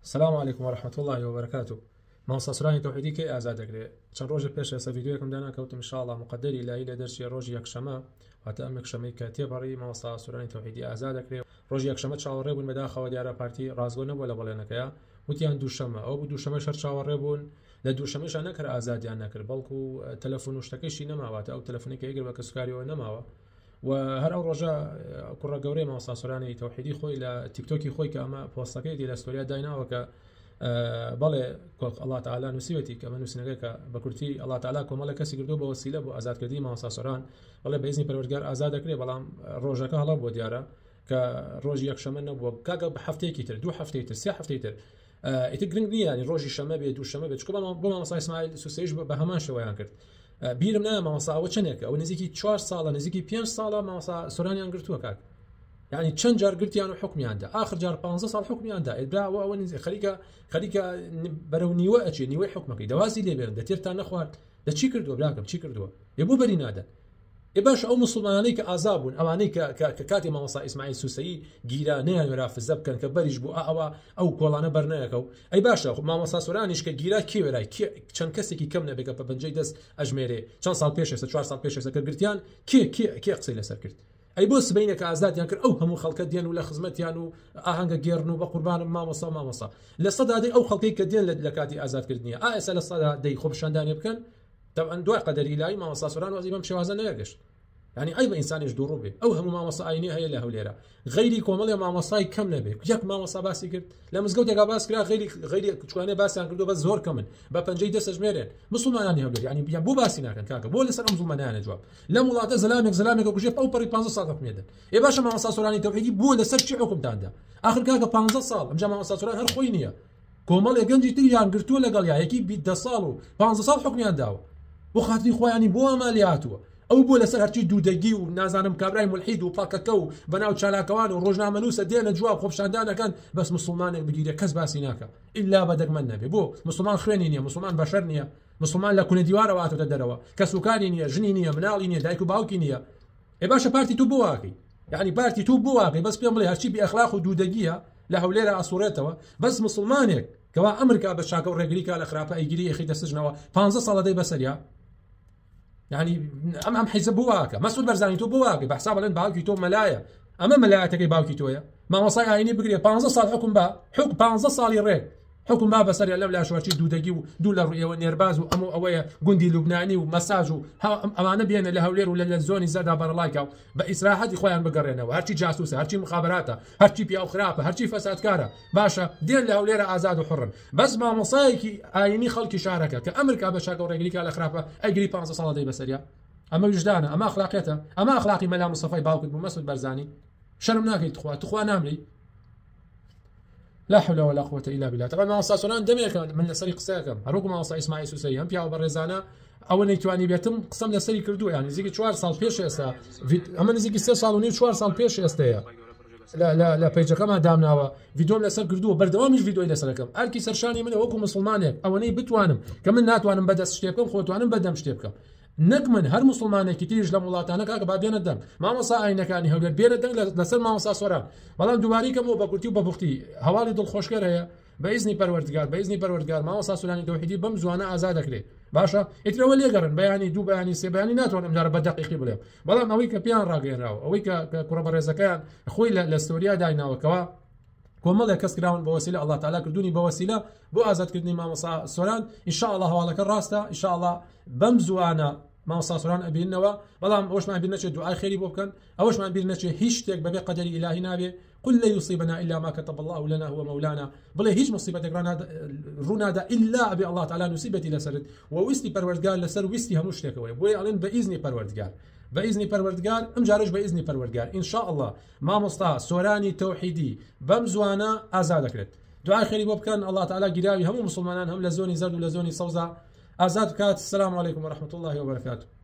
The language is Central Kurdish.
سلام علیکم و رحمة اللە و بەرەکاتو مامۆستا سۆرانی تەوحیدی کەی ئازاد دەکرێ چەند ڕۆژە پێش ئێستا ڤیدیۆیەکم دانا کەوتم ان شاء اللە مقدری ئیلاهی لێ دەرچێ ڕۆژی یەکشەمە واتە ئەم یەکشەمەی کە تێپەڕی مامۆستا سۆرانی تەوحیدی ئازاد دەکرێ ڕۆژی یەکشەمە چاوەڕێ بوون بەداخەوە دیارە پارتی ڕاستگۆ نەبووە لە بەڵێنەکەیا وتیان دووشەمە ئەو بوو دووشەمەش هەر چاوەڕێ بوون لە دووشەمەشا نەک هەر ئازادیان نەکرد بەڵکو تەلەفۆن و شتەکەیشی نەماواتە ئەو تەلەفۆنەی کە ئەیگرت بە کەسوکاریەوە نەماوە و هەر ئەو ڕۆژە کوڕە گەورەی مامۆستا سۆرانی تەوحیدی خۆی لە تیکتۆکی خۆی کە ئەمە پۆستەکەی دی لە ستۆریا دایناوە کە بەڵێ ئەڵا تعالی نووسیوەتی کە ئەمە نووسینەکە کە بە کورتی ئەڵا تعالی کۆمەڵە کەسی کردو بە وەسیلە بۆ ئازادکردنی مامۆستا سۆران بەڵێ بە ئیزنی پەروەردگار ئازاد دەکرێت بەڵام ڕۆژەکە هەڵە بۆ دیارە کە ڕۆژی یەکشەمە نەبووە کاکە بە هەفتەیەکی تر دوو هەفتەی تر سێ هەفتەی تر ئیتر گرنگ نییە ینی ڕۆژی شەمە بێ دوو شەمە بێت چونکە بۆ مامۆستا ئیسماعیل سوسەیش بە هەمان شێوەیان کرد بیرم نایە مامۆستا ئەوە چەندێکە ئەوە نزیکی چوار ساڵە نزیکی پێنج ساڵە مامۆستا سۆرانیان گرتووە کاک یعنی چەند جار گرتیان و حکمیاندا آخر جار 15 ساڵ حکمیاندا ئێدرا ئەوە ئەوە نزیک خەریکە خەریکە بەرەو نیوە ئەچێ نیوەی حکمەکەی دەوازی لێبێن دەتێرتان نەخوارد دە چی کردووە براکەم چی کردووە ئێ بۆ بەری نادەن ئێ باشە ئەو موسڵمانانەی کە ئازا بوون ئەوانەی کە کە کاتی مامۆستا ئیسماعیل سوسەیی گیرا نەیانوێرا فزە بکەن کە بەریش بوو ئەوە ئەو کۆڵانە بەرنەیەکە و ئەی باشە مامۆستا سۆرانیش کە گیرا کێ وێرای کێ چەند کەسێکی کەم نەبێت کە بە پەنجەی دەست ئەژمێرێ چەند ساڵ پێش ئێستا چوار ساڵ پێش ئێستا کە گرتیان کێ کێ کێ قسەی لەسەر کرد ئەی بۆ سبەینێ کە ئازادیان کرد ئەو هەموو خەڵکە دێن و لە خزمەتیان و ئاهەنگە گێڕن و بە قوربانم مامۆستا مامۆستا 10% ئەو خەڵکەی کە دێن لە کاتی ئازادکردنیە ئا ئێستا 10% خۆپیشاندانێ بکەن تەبعەن دوای قەدەری ئیلاهی مامۆستا سۆران وەزی بەم شێوازە نەگەشت یعنی عیبە ئینسانیش دووڕوو بێ ئەو هەموو مامۆستا ئاینی هەیە لە هەولێرە غەیری کۆمەڵێ مامۆستای کەم نەبێ یەک مامۆستا باسی کرد لە مزگەوتێکا باس کرا غەیری غەیری چوانێ باسیان کردو بەس زۆر کەمن بە پەنجەی دەستەژمێرێن مسلمانانی هەولێر یعنی بیان بۆ باسی ناکەن کاکە بۆ لەسەر ئەم زوڵمە نایانە جواب لەم وڵاتە زەلامێک زەلامێکە کوژێ ئەو پەڕی 15 ساڵ حکومێ دەن ئێ باشە مامۆستا سۆرانی تەوحیدی بۆ لەسەر چی حکومتاندا ئاخر کاکە 15 ساڵ ئەمجا مامۆستا سۆران هەر خۆی نییە کۆمەڵێ گەنجی تریان گرتووە لەگەڵ یا یەکی دە ساڵ و پ ساڵ حکومیان داوە بۆ خاتری خۆیانی بۆ ئەما لێهاتووە ئەو بۆ لەسەر هەرچی دوودەگی و نازانم کابرای ملحید و پەکەکە و بەناو چالاکەوان و ڕۆژنامەنووسە دێنە جواب خۆپیشاندانەکەن بەس مسلمانێک بگیرێ کەس باسی ناکە ئیلا بە دەگمەن نەبێ بۆ مسلمان خوێنی نییە مسلمان بەشەر نییە مسلمان لە کونە دیوارەوە هاتۆتە دەرەوە کەسوکاری نییە ژنی نییە مناڵی نییە دایک و باوکی نییە ئێ باشە پارتی تو بۆ واکەی یعنی پارتی تو بۆ واکەی بەس پێم بڵێ هەرچی بی ئەخلاق و دوودەگیە لە هەولێرە ئەسوڕێتەوە بەس مسلمانێک کەوا ئەمرکا بە چاکە و ڕێگریکا لە خراپە ئەیگیری ئەخیتە سجنەوە 15 ساڵە دەی بەسەریا یعنی ئەم ئەم حیزب بۆ واکە مەسعود بەرزانی تۆ بۆ واکەی بە حساب ئەڵێن باوکی تۆ مەلایە ئەمە مەلایەتەکەی باوکی تۆیە مامۆسای ئاینی بگرێ 15 ساڵ حکوم بە حکم 15 ساڵی ڕێک حکوم با بەسەر لەم لاشوەچی دوودەگی و دوو لە ڕوویەوە نێرباز و ئەم و ئەوەیە گوندی لوبنانی و مەساج و ئەمانە بێنە لە هەولێر و لە لە زۆنی زەردا بەرەڵایکا و بە ئیسراحەتی خۆیان بگەڕێنەوە هەرچی جاسوسە هەرچی مخابراتە هەرچی پیاو خراپە هەرچی فەسادکارە باشە دێن لە هەولێرە ئازاد و حڕن بەس مامۆسایەکی ئاینی خەڵکی شارەکە کە ئەمرکا بە چاکە و ڕێگریکا لە خراپە ئەگری 15 ساڵە دەی بەسەریا ئەمە ویژدانە ئەمە ئەخلاقیەتە ئەمە ئەخلاقی مەلا مستەفای باوکت بوو مەسعود بەرزانی شەرم ناکەی تخوا تخوا نامری لا حول ولا قوة إلا بالله طبعا مامۆستا سۆران دەمێکە من لەسەری قسەکەم هەروەکو مامۆستا ئیسماعیل سوسەیی ئەم پیاوە بەڕێزانە ئەوە نەیتوانی بێتم قسەم لەسەری کردووە یان نزیکی چوار ساڵ پێش ئێستا ئەمە نزیکی سێ ساڵ و نیو چوار ساڵ پێش ئێستەیە لە پەیجەکەمان دامناوە ڤیدۆم لەسەر کردووە بەردەوامیش ڤیدۆی لەسەرەکەم ئەرکی سەرشانی منە وەکو مسلمانێک ئەوەنەی بتوانم کە من ناتوانم بەدەست شتێ بکەم خۆتوانم بەدەم شتێ بکەم نەک من هەر موسڵمانێکی تریش لەم وڵاتانە کاکە با بێنە دەنگ مامۆستا ئاینەکانی هەولێر بێنە دەنگ لەسەر مامۆستا سۆران بەڵام دووبارەی کەمەوە بە کورتی و بە بوختی هەواڵی دڵخۆشکەر هەیە بە ئیزنی پەروەردگار بە ئیزنی پەروەردگار مامۆستا سۆرانی تەوحیدی بەم زوانە ئازاد دەکرێت باشە ئیترەوە لێگەڕن بەیانی دوو بەیانی سێ بەیانی ناتوانم جارە بە دەقیقی بڵێم بەڵام ئەوەی کە پێیان ڕاگەیەنراوە ئەوەی کە کوڕە بەڕێزەکەیان خۆی لە ستۆریا دایناوەکەوە کۆمەڵێک کەس کراون بە وەسیلە اللە تعالی کردوونی بە وەسیلە بۆ ئازادکردنی مامۆستا سۆران ان شاء الله هەواڵەکە ڕاستە ان شاء الله بەم زوانە مامۆستا سۆران ئەبینەوە بەڵام ئەوشمان بیر نەچێت دوعای خێری بۆ بکەن ئەوشمان بیر نەچێت هیچ شتێک بەبێ قەدەری ئیلاهی نابێ قل لن يصيبنا إلا ما كتب الله لنا هو مولانا بڵێ هیچ مصیبەتێک ڕوونادا ئیلا ئەبێ الله تعالی نووسیبێتی لەسەرت و ویستی پەروەردگار لەسەر ویستی هەموو شتێکەوەی بۆیە ئەڵێن بە ئیزنی پەروەردگار بە ئیزنی پەروەردگار ئەم جارش بە ئیزنی پەروەردگار ان شاء الله مامۆستا سۆرانی تەوحیدی بەم زوانە ئازاد دەکرێت دوعای خێری بۆ بکەن اللە تعالی گیراوی هەموو موسڵمانان هەم لە زۆنی زەرد و لە زۆنی سەوزا ئازاد بکات السلام علیکم ورحمة الله وبرکاته.